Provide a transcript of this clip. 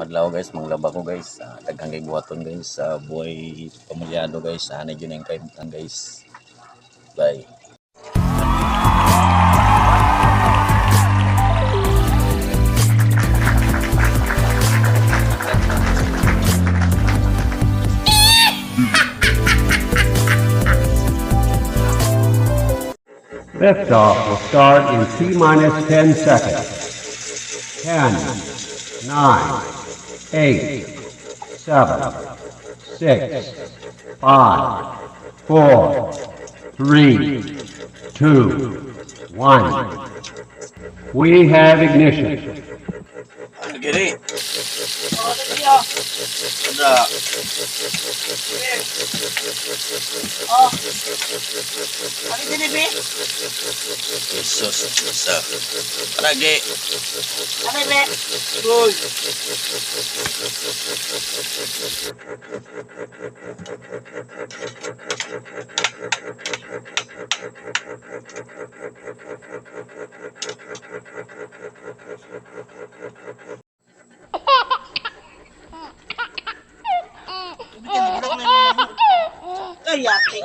Karong adlaw, guys, manglaba ko, guys. Daghan kay buhaton, guys, sa buhay pamilyado, guys. Anay gyud ang kaimtang, guys. Bye. Liftoff will start in T minus 10 seconds. 10, 9, 8, 7, 6, 5, 4, 3, 2, 1. We have ignition. Ano gini? Ada. Oh. Ano dinibi? Jesus, sa. Palagi. Ano be? Uy. Ay, ate.